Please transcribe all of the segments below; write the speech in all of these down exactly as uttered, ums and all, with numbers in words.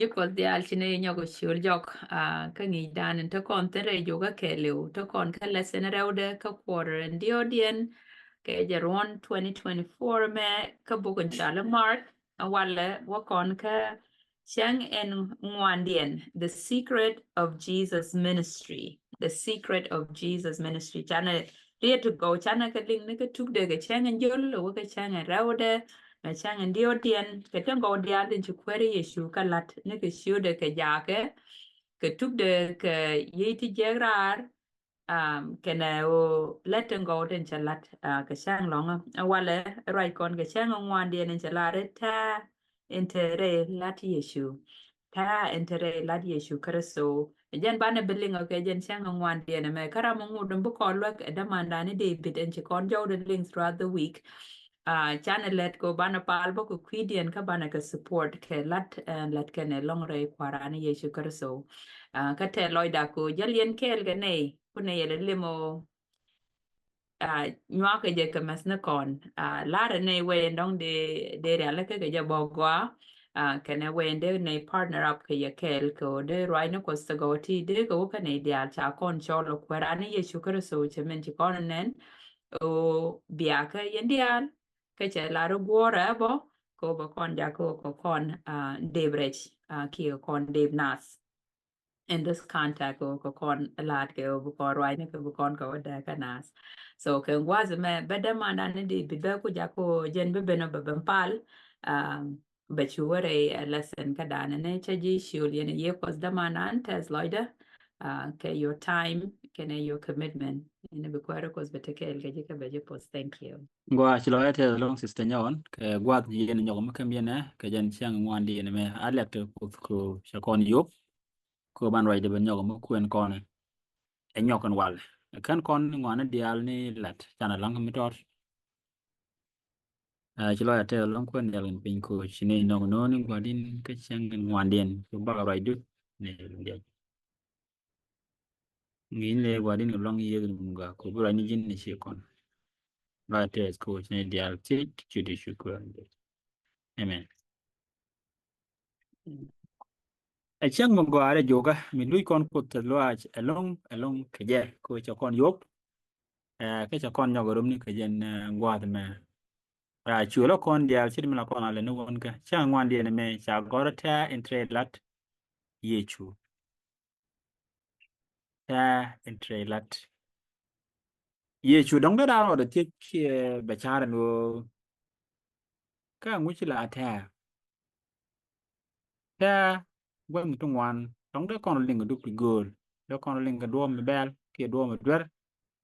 Ci Kuɔth diaal ci ni nyɔk ciöl jɔk, ah, kä ŋi̱i̱cdan in te kɔn thil rɛy juɔkä kɛɛliw, te kɔn kä lesson rɛwdɛ kä quarter in diɔ̱ɔ̱diɛn kɛ jɛ ruɔ̱n twenty twenty-four mɛ kä buk in cɔal i̱ Mark, a walɛ wä kɔn kä cäŋ in ŋuandiɛn, The Secret of Jesus Ministry, The Secret of Jesus Ministry. Canɛ riet ti gɔw, canɛ kɛ liŋ ni kɛ tukdɛ kɛ cäŋ in jol, wä kɛ cäŋ in rɛwdɛ, mɛ cäŋ in diɔ̱ɔ̱diɛn, kɛ ti gɔw diaal tin ci Kuäär Yecu kɛ la̱t ni kɛ ciötdɛ kɛ jaakɛ, kɛ tukdɛ kɛ yiey ti jiɛk raar, um, kɛnɛ ɣöö lät tin gɔw tin cɛ la̱t, ah, kɛ cäŋ lɔ̱ŋä. A walɛ ruac kɔn kɛ cäŋ in ŋuandiɛn in cɛ lar i̱ tɛ̈ in te rɛy la̱t Yecu. Tɛ̈ in te rɛy la̱t Yecu Kritho. Jɛn banɛ bi liŋ ɔ kɛ jɛn cäŋ in ŋuandiɛn ɛmɛ. Kä ram mi ŋut in bi kɔn luäk ɛ dämandan i̱ David in ci kɔn jɔwdɛ liŋ throughout the week. Ah, canɛ lät kɛ ɣöö banɛ pal bä kɛ kui̱diɛn kä banɛ kɛ support kɛ la̱t, eh, la̱t kɛnɛ lɔ̱ŋ rɛy Kua̱ran ni Yecu Kritho. Ah, kä tɛth lɔcda kɛ ɣöö jäl yɛn kɛɛl kɛ nɛy, ku nɛy yɛl ɛ lim ɔ, ah, nyuakɛ jɛ kɛ mɛth ni kɔn. Ah, larɛ nɛy wee in dɔ̱ŋ dee, dee rialikä kɛ jɛ bä gɔaa. Ah, kɛnɛ wee in dee nɛy partner up kɛ yɛ kɛɛl kɛ ɣöö dee ruac ni Kuɔth thok ɔ ti dee kɛ wä kä nɛy diaal ca kɔn cɔl ɔ Kuäär ni Yecu Kritho cɛ min ci kɔn nɛn. Ɣöö bia kä yɛn diaal kä cɛ lar i̱ guɔ̱ɔ̱rɛ bä kɛ ɣöö bɛ kɔn jakä ɣöö kɛ kɔn, ah, dep rɛc, ah, kiɛ kɛ kɔn dep nath. In this context, kɛ ɣöö kɛ kɔn la̱t kɛ ɣöö bi kɔn ruacni kɛ bi kɔn kɛ wä dee kä nath. So kɛ gua̱a̱th ɛmɛ bä dämandan ni David bä ku jakä ɣöö jɛn bi ben ɔ bɛ ben pal, um, bɛ cu wä rɛy, eh, lesson kä danɛ ni cä ji̱ ciöl yɛn ɛ yiëë Kuɔth dämandan tɛth lɔcdä, ah, kɛ your time kɛnɛ your commitment. Yɛn bi Kuäär Kuɔth bɛ te kɛɛl kɛ ji̱ kä bɛ ji̱ puɔth. Thank you. Gɔaa, ci lɔcdä tɛth ɛlɔ̱ŋ Sister Nyawan kɛ gua̱a̱th yɛn nyɔk mi käm yɛn ɛ kɛ jɛn cäŋ ŋuandiɛn ɛmɛ. A lɛk te Kuoth kɛ ɣöö cɛ kɔn yop kɛ ɣöö ban ruacdɛ ben nyɔk mi kuɛn kɔn ɛ nyɔk ɛn walɛ. Ɛ kän kɔn ŋuani diaal ni la̱t canɛ la̱ŋ mi tɔt. Ah, ci lɔcdä tɛth ɛlɔ̱ŋ Kuäär Nhial kɛn piny kɛ ɣöö ci ni nɔŋ no̱o̱ŋ ni gua̱di̱n kä cäŋ in ŋuandiɛn kɛ bak ruacdu ni diaal. Ŋi̱i̱c ni lɛ gua̱di̱n kɛ lua̱ŋ Yecu ni mi gɔaa kɛ ɣöö bi ruacni ji̱n ni ci kɔn. Lɔcdä tɛth kɛ ɣöö ci ni diaal thiec cu di cu Kuäär. Amen. Ɛ cäŋ mi gɔaa rɛy juɔkä mi luc kɔn Kuoth tɛth lɔaac ɛlɔ̱ŋ ɛlɔ̱ŋ kɛ jɛ kɛ ɣöö cɛ kɔn yop. Eh, kä cɛ kɔn nyɔk ɛ rom ni kɛ jɛn, eh, gua̱a̱th ɛmɛ. Raa cuɛ lɔ kɔn diaal ce̱t mi la kɔn a lɛ ni wän kä cäŋ ŋuandiɛn ɛmɛ ca gɔ̱r tɛ̈ in te rɛy la̱t Yecu. Tɛ̈ in te rɛy la̱t Yecu. Dɔ̱ŋ dee daa rɔɔdɛ thiec, eh, bɛ ca̱r ɛn ɣöö kä ŋuci la tɛ̈. Tɛ̈ gua̱th mi ti ŋuan dɔ̱ŋ dee kɔn rɔ liŋ kɛ dup ti gööl, dee kɔn rɔ liŋ kɛ duɔ̱ɔ̱p mi bɛ̈ɛ̈l kiɛ duɔ̱ɔ̱p mi duer.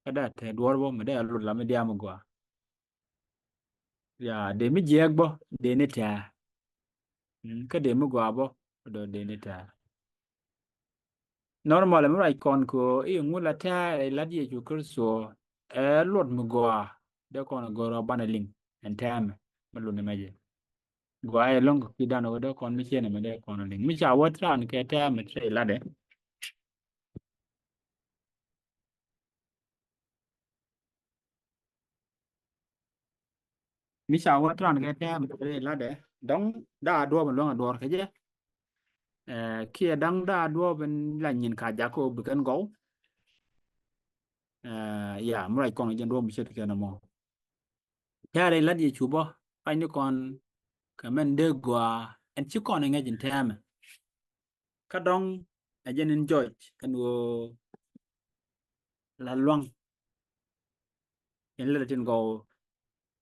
Kä dee tɛ̈ duɔ̱ɔ̱r bä mi dee a lot la mi diaal mi gɔaa. Ya, dee mi jiääk bä dee ni tɛ̈. Mm, kä dee mi gɔaa bä dɔ̱ dee ni tɛ̈. Normal mi ruac kɔn kɛ ɣöö i̱ ŋu la tɛ̈ rɛy la̱t Yecu Kritho, ɛ luɔt mi gɔaa dee kɔn a gör ɔ banɛ liŋ ɛn tɛ̈mɛ mi luni mɛ jɛ. Gɔaa ɛlɔ̱ŋ kɛ kui̱dan ɣöö dee kɔn mi ciɛ nɛmɛ dee kɔn a liŋ. Mi ca wä ti raan kɛ tɛ̈mɛ te rɛy la̱tdɛ. Mi ca wä ti raan kɛ tɛ̈mɛ te rɛy la̱tdɛ dɔ̱ŋ daa duɔ̱ɔ̱p in luäŋ a duɔ̱ɔ̱r kɛ jɛ. Eh, kiɛ da̱ŋ daa duɔ̱ɔ̱p in la nyin ka jakä ɣöö bi kɛn gɔw. Eh, ya, mi ruac kɔn kɛ jɛn duɔ̱ɔ̱p mi ce̱tkɛ nɔmɔ. Tɛ̈ rɛy la̱t Yecu bä ruacni kɔn kɛ mɛn dee gɔaa ɛn ci kɔn ɛ ŋäc in tɛ̈mɛ. Kä dɔ̱ŋ ɛ jɛn in jɔc ɛn ɣöö la lua̱ŋ in lät tin gɔw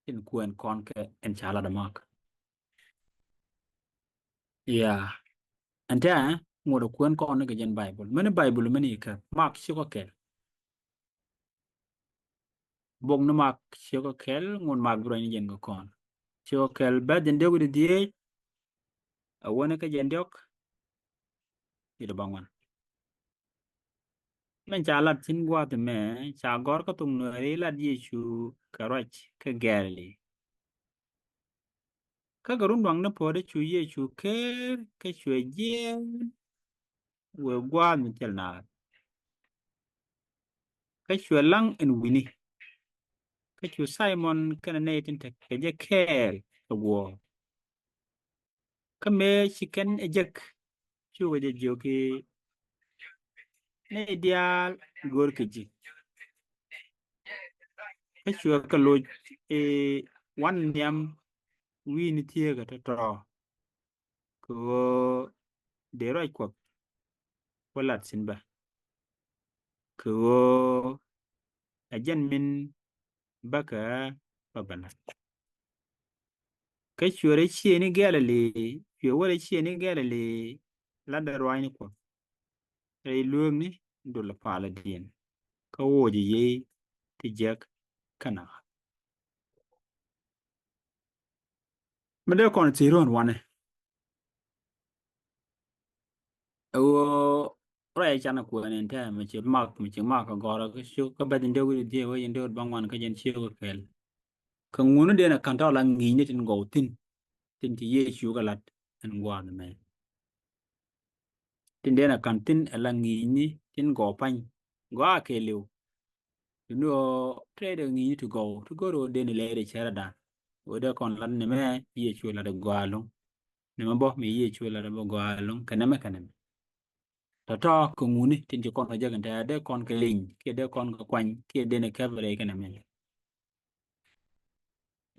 tin kuɛn kɔn kɛ ɛn ca lat ɛ Mak. Ya. Ɛn tɛ̈ ŋot ɛ kuɛn kɔn ni kɛ jɛn Baibul. Mɛni Baibul mɛni ikä Mak ciök kä kɛl. Bok ni Mak ciök kä kɛl, ŋot Mak bi ruacni jɛn kɛ kɔn. Ciök kä kɛl bɛ̈th jɛn diɔ̱k wi̱cdɛ dhieec, a wäni kä jɛn diɔ̱k wi̱cdɛ bäŋuan. Min ca lat thi̱n gua̱a̱th ɛmɛ ca gɔ̱r kä thok Nuääri lat Yecu kɛ ruac kä Galili. Kä kɛ run duaŋni puɔ̱t cu Yecu ker kä cuɛ jiɛɛn wëë gua̱a̱th mi thil naath. Kä cuɛ laŋ ɛn wi̱ni. Kä cu Thaimɔn kɛnɛ nɛy tin te kɛ jɛ kɛɛl kɛ guɔ̱ɔ̱r. Kä mëë ci kɛn ɛ jek cukɛ jɛ jiök i̱ nɛy diaal görkɛ ji̱. Kä cuɛ kɛ loc i̱ wan nhiam wi̱i̱ni thieekä tɔ̱tɔ̱. Kɛ ɣöö dee ruac Kuɔth wä lat thi̱n bä. Kɛ ɣöö ɛ jɛn min bäkɛ bä bä lat. Kä cuɛ rɛy ciëëni gɛ̈ɛ̈l a lëë, cuɛ wä rɛy ciëëni gɛ̈ɛ̈l a lëë latdɛ ruaacni Kuɔth rɛy lueekni dulɛ palä diɛn. Kä woc a yiëë ti jiäk kä naŋ. Mi dee kɔn thi̱i̱r ɣän wanɛ. Ɛ ɣöö ruac canɛ kuɛn in tɛmɛ mi ci mak, mi ci mak kɛ gɔrä kä ciök, kä bɛth in dee wi̱cdɛ dhiec wec in dee wi̱cdɛ bäŋuan kä jɛn ciök kɛl. Kɛ ŋuni dee nɛ ka̱n tɔ̱ la ŋi̱i̱cni tin gɔw thi̱n, tin ci Yecu kɛ lat ɛn gua̱a̱th mɛ. Tin dee nɛ ka̱n thi̱n ɛ la ŋi̱i̱cni tin gɔw pa̱ny, gɔaa kɛɛliw. Duŋni ɣöö tëëdɛ ŋi̱i̱cni ti gɔw, ti go̱r ɣöö dee ni lɛy rɛy cärädan. Ɣöö dee kɔn lat nɛmɛ Yecu lat ɛ gɔaa ɛlɔ̱ŋ. Nɛmɛ bä mi Yecu lat ɛ bä gɔaa ɛlɔ̱ŋ kɛ nɛmɛ kɛ nɛmɛ. Tɔ̱tɔ̱ kɛ ŋuni tin ci kɔn kɛ jek in tɛ̈ dee kɔn kɛ liny kiɛ dee kɔn kɛ kuany kiɛ dee ni kɛp rɛy kɛ nɛmɛ.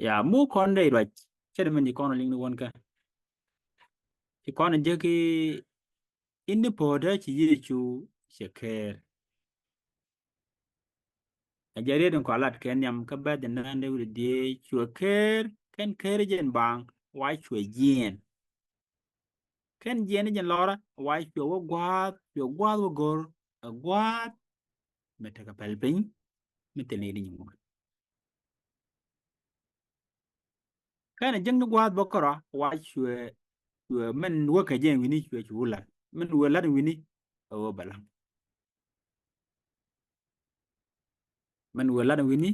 Ya, mu kɔn rɛy ruac, cɛ dee min ci kɔn liŋ ni wän kä. Ci kɔn jek i̱ in ni po̱o̱tdä ci Yecu cɛ ker. A jɛ riet in kɔalat kɛ nhiam kä bɛth in naan dee wi̱cdɛ dhiec cuɛ ker, kɛn ker jɛn baaŋ, wa cuɛ jiɛɛn. Kɛn jiɛɛn jɛn lɔrä, wa cuɛ wä gua̱a̱th, cuɛ gua̱a̱th wä go̱r, a gua̱a̱th mi tekɛ pɛl piny, mi thil ni di nyin ŋuɔ̱t. Kɛn a jiäkni gua̱a̱th bä kärɔa, wa cuɛ, cuɛ mɛn wä kɛ jɛ wi̱ni cuɛ cu wä lat. Mɛn wä lat wi̱ni, a wä bɛ laŋ. Mɛn wä lat wi̱ni,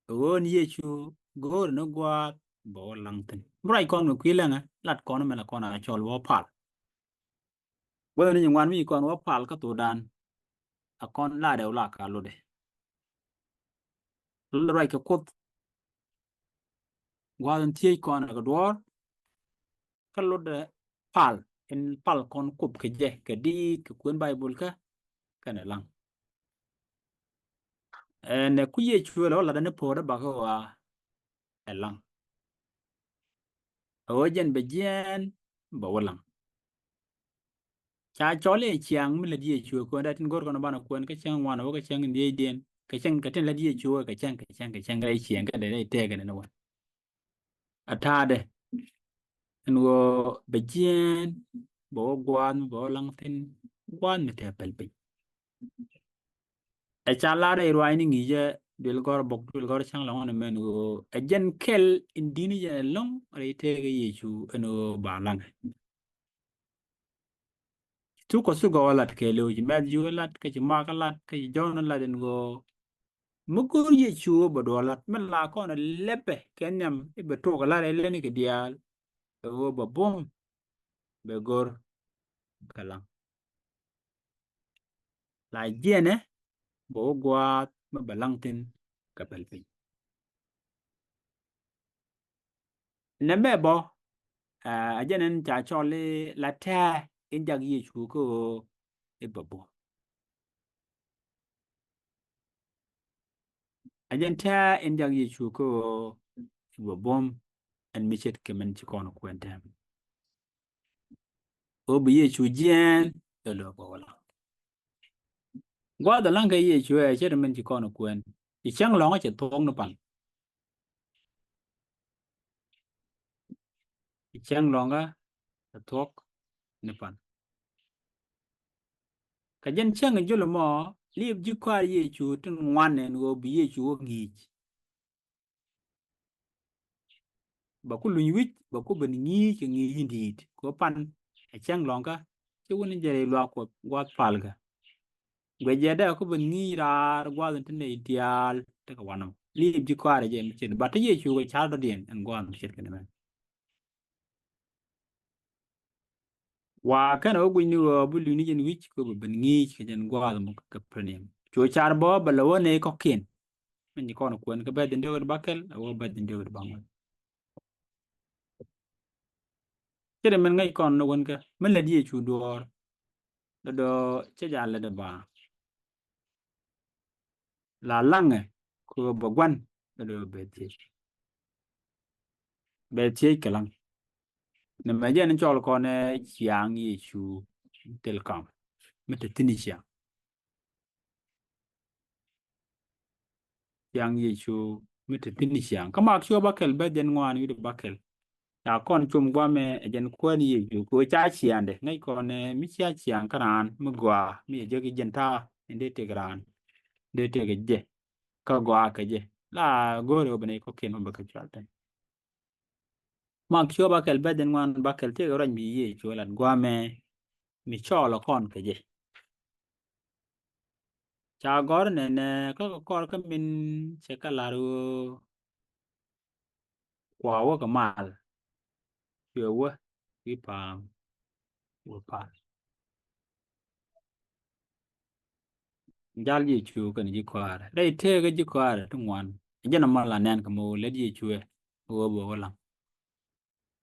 a wä ni Yecu go̱o̱r ni gua̱a̱th bɛ wä laŋ thi̱n. Bi ruac kɔn kɛ kui̱ läŋä, lat kɔn mɛn a kɔn a cɔl wä pal. Wä ni nyin ŋuan mi kɔn wä pal kä thokdan. A kɔn lat ɛ wä la ka lotdɛ. Lotdɛ ruac kɛ Kuoth. Gua̱a̱th in thiec kɔn ɛ kɛ duɔ̱ɔ̱r. Kä lotdɛ pal in pal kɔn Kuoth kɛ jɛ kɛ diit kɛ kuën Baibol kä kɛnɛ laŋ. Ɛ nɛ ku Yecu ɛ lɛ wä latdɛ ni po̱o̱tdä bakä ɣɔaa ɛ laŋ. Ɛ ɣöö jɛn bɛ jiɛɛn bɛ wä laŋ. Ca cɔl i̱ ciaŋ mi lät Yecu ɛ kuɛn dee tin go̱r kɔn banɛ kuɛn kä cäŋ ŋuan ɛ wä kä cäŋ in dhiecdiɛn kä cäŋ kä tin lät Yecu ɛ kä cäŋ kä cäŋ kä cäŋ rɛy ciɛŋ kä dee rɛy tɛɛkɛ nɛ ni wä. A ta̱a̱dɛ ɛn ɣöö bɛ jiɛɛn bɛ wä gua̱a̱th mi bɛ wä laŋ thi̱n gua̱a̱th mi tɛɛ pɛl piny. Ɛ ca lar rɛy ruaacni ŋi̱i̱cä duël gɔ̱r bok duël gɔ̱r cäŋ lɔ̱ŋ ni mɛn ɣöö ɛ jɛn kɛl in di̱t ni jɛn ɛlɔ̱ŋ rɛy tëëkɛ Yecu ɛn ɣöö ba laŋɛ. Ci thuk Kuɔth ci gɔw ɛ lat kɛɛliw, ci Mɛthiu ɛ lat, kä ci Mak ɛ lat, kä ci Jɔ̱ɔ̱n ɛ lat ɛn ɣöö mi go̱r Yecu ɣöö bɛ duɔl lat, mi la kɔn ɛ lɛpɛ kɛ nhiam i̱ bɛ tok ɛ lat ɛ lɛni kɛ diaal, ɛ ɣöö bɛ buɔ̱m, bɛ go̱r kɛ laŋ. La jiɛnɛ bɛ wä gua̱a̱th mi bɛ laŋ thi̱n kɛ pɛl piny. Nɛmɛ bä, ɛ, a jɛn ɛn ca cɔl i̱ la tɛ̱̈ɛ̱̈ in jak Yecu kä ɣöö i̱ bɛ buɔ̱m. A jɛn tɛ̱̈ɛ̱̈ in jak Yecu kä ɣöö i̱ bɛ buɔ̱m ɛn mi ce̱tkɛ min ci kɔn kuɛn tɛm. Ɣöö bi Yecu jiɛɛn ɛ lo̱k bɛ wä laŋ. Gua̱a̱th ɛ laŋ kɛ Yecu ɛ ce̱t min ci kɔn kuɛn. Ci cäŋ lɔ̱ŋä cɛ thuɔ̱k ni pan. Ci cäŋ lɔ̱ŋä cɛ thuɔ̱k ni pan. Kä jɛn cäŋ jul mɔ liep ji̱ kɔaar Yecu tin ŋuan ɛn ɣöö bi Yecu wä ŋi̱i̱c. Ba ku luny wi̱c, ba ku ben ŋi̱i̱c kɛ ŋi̱i̱c in di̱i̱t. Kɛ pan ɛ cäŋ lɔ̱ŋkä, ci wun in jɛ rɛy luaak Kuɔth gua̱a̱th palkä. Guɛ jɛ dee ku ben ŋi̱i̱c raar gua̱a̱th in ti nɛy diaal tekɛ wanɔ. Liep ji̱ kɔaarɛ jɛ mi ce̱t. Ba te Yecu kɛ ca̱r dɔ̱diɛn ɛn gua̱a̱th mi ce̱t kɛn mɛn. Wa kɛn a wä guic ni ɣöö bi luny ni jɛn wi̱c kɛ bi ben ŋi̱i̱c kɛ jɛn gua̱a̱th mɔ kɛ Kapernaum. Cu car bä bɛ lɛ wä nɛy kɔ̱kiɛn. Min ci kɔn kuɛn kɛ bɛth in dee wet bakɛl a wä bɛth in dee wet baŋ wet. Cɛ ri min ŋäc kɔn ni wän kä mi lät Yecu duɔ̱ɔ̱r. Dɔdɔ cɛ jal lät ba la laŋɛ kɛ bɛ gua̱n. Dɔdɔ bɛ thiec, bɛ thiec kɛ laŋ. Ni mɛ jɛn cɔl kɔn ɛ ciaŋ Yecu thil kam mi te thi̱n ciaŋ. Ciaŋ Yecu mi te thi̱n ciaŋ. Kä Mak ciö bäkɛl bɛ jɛn ŋuan wi̱cdɛ bäkɛl. Ca kɔn cum guamɛ ɛ jɛn kuäär ni Yecu kɛ ɣöö ca ciaŋdɛ ŋäc kɔn ɛ mi cia ciaŋ kä raan mi gɔaa mi ɛ jek i̱ jɛn ta̱a̱ in dee tëk raan, dee tëk jɛ kä gɔaa kɛ jɛ. La go̱o̱rɛ ɣöö bɛ nɛy kɔ̱kiɛn mi bɛ kɛ cual tɛn. Mak ciö bäkɛl bɛ jɛn ŋuan bäkɛl tëëkɛ ruac mi Yecu lat guamɛ mi cɔɔl kɔn kɛ jɛ. Ca gɔ̱r nɛnɛ kä kɛ kɔr kä min cɛ kɛ la̱r ɣöö kua wä kɛ mal. Cuɛ wä wi̱i̱ pa̱a̱m wä pal. Jal Yecu kɛnɛ ji̱ kɔaarɛ rɛy tëëkä ji̱ kɔaarɛ ti ŋuan. Jɛn ɛmɔ la nɛn kɛ mɛ wä lät Yecu ɛ wä bɛ wä laŋ.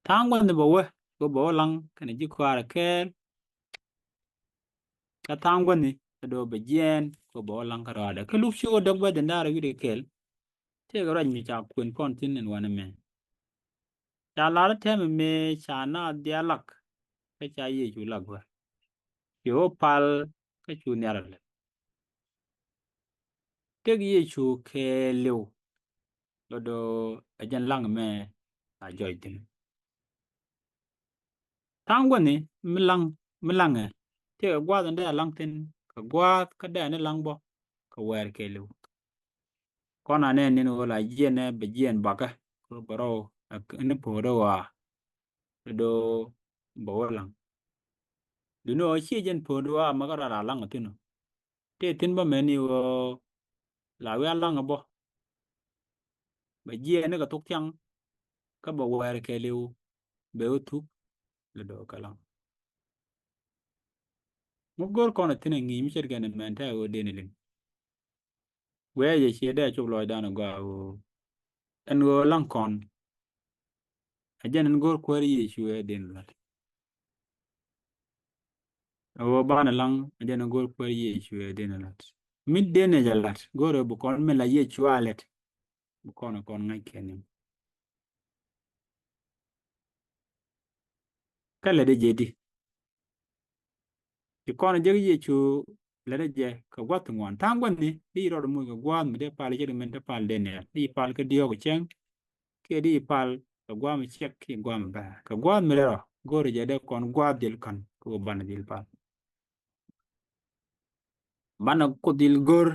Tha̱a̱ŋ gua̱thni bɛ wä, kɛ bɛ wä laŋ kɛnɛ ji̱ kɔaarɛ kɛɛl. Kä tha̱a̱ŋ gua̱thni ɛ do̱ bɛ jiɛɛn kɛ bɛ wä laŋ kä rɔaadɛ. Kä Luk ci wä däk bɛ dhin da̱rɛ wi̱cdɛ kɛɛl. Tëëkɛ ruac mi ca kuën kɔn thi̱n ɛn wanɛ mɛ. Ca lar tɛmɛ mëë ca naath dhia lak. Kä ca Yecu lak bä. Ci wä pal kä cu nhiar lɛ. Tëk Yecu kɛɛliw. Lɔ do̱ ɛ jɛn laŋ mɛ a jɔc thi̱n. Tha̱a̱ŋ gua̱ni mi laŋ, mi laŋɛ tëëkɛ gua̱a̱th in dee a laŋ thi̱n kɛ gua̱a̱th kä dee ni laŋ bä kɛ wɛɛr kɛɛliw. Kɔn anɛ ni̱n ɣöö la jiɛn ɛ bɛ jiɛn bakä kɛ bɛ rɔw ni po̱o̱dä ɣɔaa. Do̱ bɛ wä laŋ. Duŋni ɣöö ciɛ jɛn po̱o̱dä ɣɔaa mɛ kä rɔ la laŋ thi̱n ɔ. Tëë thi̱n bä mɛni ɣöö la wi̱i̱ a laŋ bä. Bɛ jiɛɛn ni kɛ thok thiaŋ kä bɛ wɛɛr kɛɛliw bɛ wä thuk. Lɛ do̱ kɛ laŋ. Ŋu go̱r kɔn a thi̱n a ŋi̱i̱c mi ce̱tkɛ ni mɛn tɛ̈ ɣöö den liŋ. Wee jɛ ciɛ dee a cop lɔcdan a gɔaa ɣöö ɛn ɣöö laŋ kɔn. A jɛn ɛn go̱r kuäär Yecu ɛ den lat. A ɣöö banɛ laŋ a jɛn ɛn go̱r kuäär Yecu ɛ den lat. Mi den ɛ jɛ lat go̱r ɛ bi kɔn mi la Yecu a lɛt. Bi kɔn ɛ kɔn ŋa̱c kɛn ni. Kä lɛ dee jɛ di. Ci kɔn jek Yecu lät jɛ kɛ gua̱th ŋuan. Tha̱a̱ŋ gua̱thni di rɔɔd muc kɛ gua̱a̱th mi dee pal ce̱t min te pal Daniel. Di pal kä diɔ̱ɔ̱k cäŋ kiɛ di pal kɛ gua̱a̱th mi ciɛk kiɛ gua̱a̱th mi bäär. Kɛ gua̱a̱th mi rɛl rɔ go̱o̱rɛ jɛ dee kɔn gua̱a̱th dhil ka̱n kɛ ɣöö banɛ dhil pal. Banɛ Kuoth dhil go̱r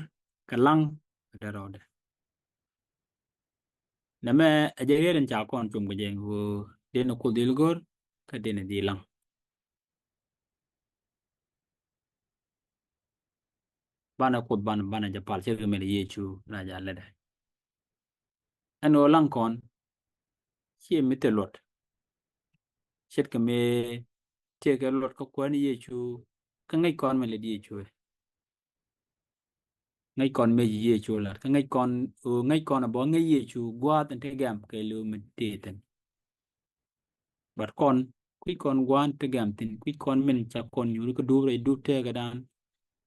kɛ laŋ kɛ dee rɔɔdɛ. Nɛmɛ ɛ jɛ riet in ca kɔn cum kɛ jɛ ɣöö dee ni Kuoth dhil go̱r kä dee ni dhil laŋ. Banɛ Kuoth banɛ, banɛ jɛ pal ce̱tkɛ min Yecu na jɛ a lätdɛ. Ɛn ɣöö laŋ kɔn ciɛ mi thil luɔt. Ce̱tkɛ mi tëëkɛ luɔt kä kuäär ni Yecu kä ŋäc kɔn mi lät Yecu ɛ. Ŋäc kɔn mëë ci Yecu lat kä ŋäc kɔn ɣöö ŋäc kɔn a bä ŋäc Yecu gua̱a̱th in te gɛm kɛ li̱w mi tëë thi̱n. Bat kɔn kui̱c kɔn gua̱a̱n ti gɛm thi̱n, kui̱c kɔn min ca kɔn nyuuri kä dup rɛy dup tëëkädan.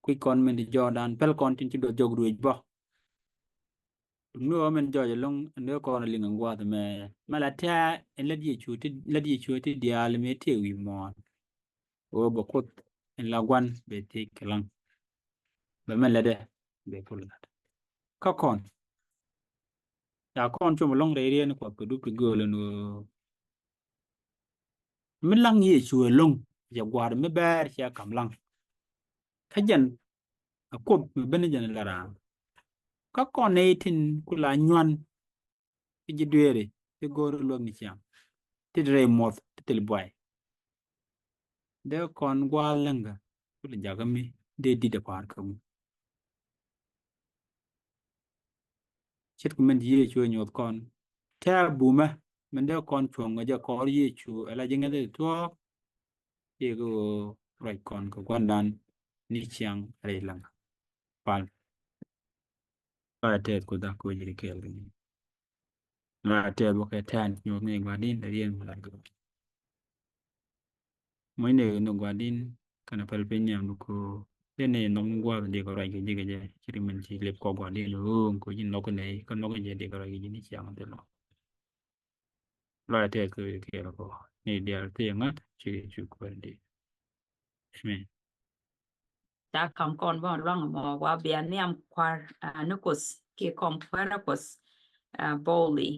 Kui̱c kɔn min ti jɔɔdan päl kɔn tin ci duɔth jɔk ruëëc bä. Duŋni ɣöö min jɔɔc ɛlɔ̱ŋ ɛn dee kɔn a liŋ ɛn gua̱a̱th ɛmɛ. Mɛ la tɛ̈ ɛn lät Yecu ti, lät Yecu ti diaal mëë tëë wi̱i̱ muɔ̱ɔ̱n. Ɣöö bɛ Kuoth in la gua̱n bɛ thiec kɛ laŋ. Bɛ mɛ lätdɛ bɛ Kuoth lat. Kä kɔn ca kɔn com ɛlɔ̱ŋ rɛy riɛn Kuɔth kɛ dup ti gööl ɛn ɣöö mi laŋ Yecu ɛlɔ̱ŋ cɛ gua̱a̱r mi bɛɛr cɛ kam laŋ. Kä jɛn a Kuoth mi ben jɛn la raan. Kä kɔn nɛy tin ku la nyuan ti ji̱ dueeri ti go̱o̱r luäk ni ciaŋ ti rɛy muɔth ti thil buay. Dee kɔn gua̱a̱th läŋkä ku lɛ jakä mi dee di̱t a pa̱a̱r kä ŋu. Ce̱tkɛ min ti Yecu ɛ nyuɔth kɔn tɛ̈ bumɛ min dee kɔn cuɔ̱ŋ ɛ jɛ kɔr Yecu ɛ la ji̱ ŋäthɛ ti thuɔ̱ɔ̱k. Ciɛ kɛ ɣöö ruac kɔn kɛ gua̱ndan ni ciaŋ rɛy läŋkä. Pal. Ba tɛth ku dhak ku ji̱ kɛɛl kɛ ni. Ŋa tɛth bä kɛ tɛn nyuɔth ni gua̱din dee riɛn mi lat gɛ. Muɔ̱cnɛ ni gua̱di̱n kɛnɛ päl piny nhiam ni ko. Dee ni nhɔk ni gua̱a̱th dee kɛ ruac kɛ ji̱ kɛ jɛ ci ri min ci lip kɔ gua̱di̱n ɣööŋ ko ji̱ nhɔk ni kä nhɔk jɛ dee kɛ ruac kɛ ji̱ ni ciaŋ thil lɔ. Lɔc tɛth kɛ kɛ kɔ ni diaal thil ŋa̱t ci cu kuɛn di. Amen. Ca kam kɔn bä luaŋ mɔ wa bia nhiam kua̱r ni Kuoth kiɛ kɔn kuɛrɛ Kuoth boldly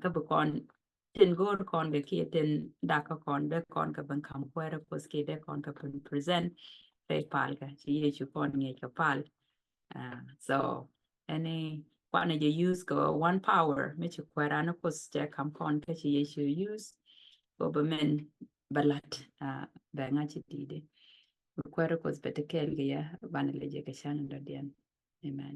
kä bi kɔn tin go̱o̱r kɔn kɛ kiɛ tin dak kä kɔn bɛ kɔn kɛ ben kam kuɛrɛ Kuoth kiɛ bɛ kɔn kɛ ben present rɛy pal kɛ ci Yecu kɔn ŋiɛc kɛ pal. So ɛni kuanɛ jɛ use kɛ one power mi ci kuɛra ni Kuoth cɛ kam kɔn kɛ ci Yecu use. Kɛ bɛ mɛn bɛ lat bɛ ŋa̱c ci ti̱i̱di. Bi kuɛrɛ Kuoth bɛ ti kɛɛl kɛ yɛ banɛ lɛ jɛ kɛ can in dɔ̱diɛn. Amen.